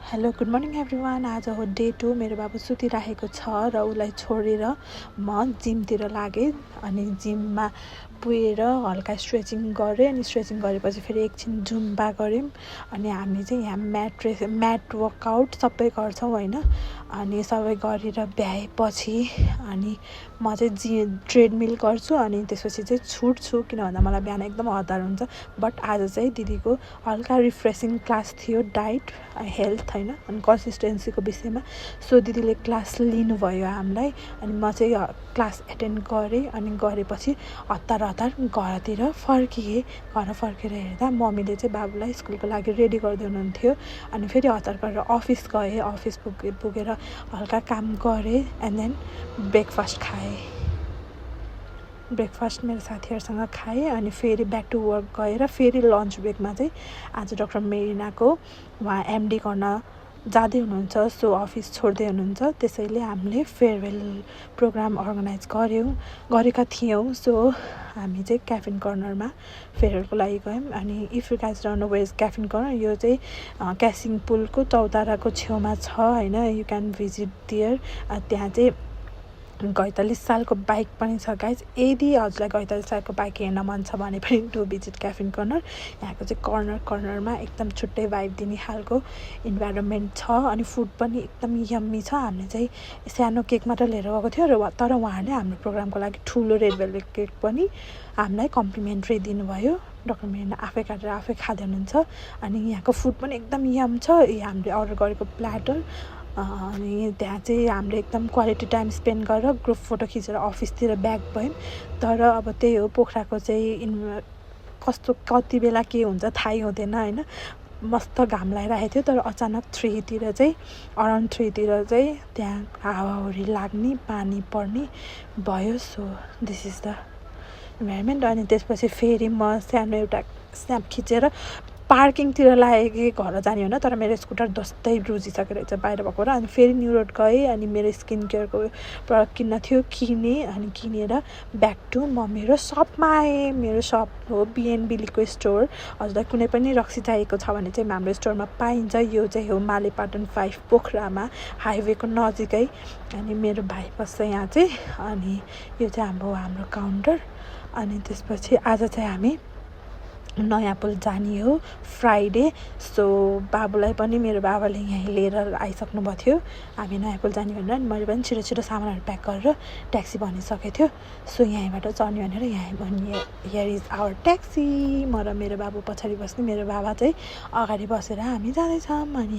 Hello good morning everyone. आज हो day 2। मेरो बाबु सुतिरहेको छ र उसलाई छोडेर म जिमतिर लागेँ। अनि जिममा पुगेर हल्का स्ट्रेचिङ गरेँ। अनि स्ट्रेचिङ गरेपछि फेरि एकछिन जुम्बा गऱ्यौँ। अनि हामी चाहिँ यहाँ म्याट वर्कआउट सबै गर्छौँ होइन। अनि सबै गरेर भ्याएपछि अनि म चाहिँ ट्रेडमिल गर्छु। अनि त्यसपछि चाहिँ छुट्छु, किन भन्दा मलाई बिहान एकदम हतार हुन्छ। बट आज चाहिँ दिदीको हल्का रिफ्रेसिङ क्लास थियो, डाइट हेल्थ होइन अनि कन्सिस्टेन्सीको विषयमा। सो दिदीले क्लास लिनुभयो हामीलाई। अनि म चाहिँ क्लास एटेन्ड गरेँ। अनि गरेपछि हतार घरतिर फर्किएँ। घर फर्केर हेर्दा मम्मीले चाहिँ बाबुलाई स्कुलको लागि रेडी गर्दै हुनुहुन्थ्यो। अनि फेरि हतार गरेर अफिस गएँ। अफिस पुगेर हल्का काम गरेँ एन्ड देन ब्रेकफास्ट खाएँ। ब्रेकफास्ट मेरो साथीहरूसँग खाएँ। अनि फेरि ब्याक टु वर्क गएर फेरि लन्च ब्रेकमा चाहिँ आज डाक्टर मेरिनाको उहाँ एमडी गर्न जाँदै हुनुहुन्छ। सो अफिस छोड्दै हुनुहुन्छ, त्यसैले हामीले फेयरवेल प्रोग्राम अर्गनाइज गरेका थियौँ। सो हामी चाहिँ क्याफिन कर्नरमा फेयरवेलको लागि गयौँ। अनि if you guys don't know where is caffeine corner, यो चाहिँ क्यासिङ पुलको चौताराको छेउमा छ होइन। You can visit there. त्यहाँ चाहिँ ४५ सालको बाइक पनि छ गाइज। यदि हजुरलाई ४५ सालको बाइक हेर्न मन छ भने पनि टु भिजिट क्याफिन कर्नर। यहाँको चाहिँ कर्नरमा एकदम छुट्टै भाइब दिने खालको इन्भाइरोमेन्ट छ। अनि फुड पनि एकदम यम्मी छ। हामीले चाहिँ सानो केक मात्र लिएर गएको थियो र तर उहाँहरूले हाम्रो प्रोग्रामको लागि ठुलो रेड भेल्भेट केक पनि हामीलाई कम्प्लिमेन्ट्री दिनुभयो। डाक्टर मेरिना आफै काटेर आफै खाँदै हुनुहुन्छ। अनि यहाँको फुड पनि एकदम यम छ। हामीले अर्डर गरेको प्ल्याटर। अनि त्यहाँ चाहिँ हामीले एकदम क्वालिटी टाइम स्पेन्ड गरेर ग्रुप फोटो खिचेर अफिसतिर ब्याक भयौँ। तर अब त्यही हो, पोखराको चाहिँ कति बेला के हुन्छ थाहै हुँदैन होइन। मस्त घाम लागिरहेको थियो, तर अचानक 3तिर चाहिँ अराउन्ड 3तिर चाहिँ त्यहाँ हावाहुरी लाग्ने, पानी पर्ने भयो। So this is the environment. अनि त्यसपछि फेरि म सानो एउटा स्न्याप खिचेर पार्किङतिर लागेँ, घर जाने होइन। तर मेरो स्कुटर जस्तै रुजिसकेर चाहिँ बाहिर भएको र अनि फेरि न्यु रोड गएँ। अनि मेरो स्किन केयरको प्रडक्ट किन्न थियो, किनेँ। अनि किनेर ब्याक टु म मेरो सपमा आएँ। मेरो सप हो बिएनबी लिक्विड स्टोर। हजुरलाई कुनै पनि रक्सी चाहिएको छ भने चाहिँ हाम्रो स्टोरमा पाइन्छ। यो चाहिँ हो मालेपाटन 5 पोखरामा, हाइवेको नजिकै। अनि मेरो भाइ बस्छ यहाँ चाहिँ। अनि यो चाहिँ हाम्रो काउन्टर। अनि त्यसपछि आज चाहिँ हामी नयाँ पुल जाने हो फ्राइडे। सो बाबुलाई पनि मेरो बाबाले यहीँ लिएर आइसक्नु भएको थियो। हामी नयाँ पुल जाने भनेर मैले पनि छिटो सामानहरू प्याक गरेर ट्याक्सी भनिसकेको थियो। सो यहीँबाट चढ्ने भनेर हियर इज आवर ट्याक्सी। म र मेरो बाबु पछाडि बस्ने, मेरो बाबा चाहिँ अगाडि बसेर हामी जाँदैछौँ। अनि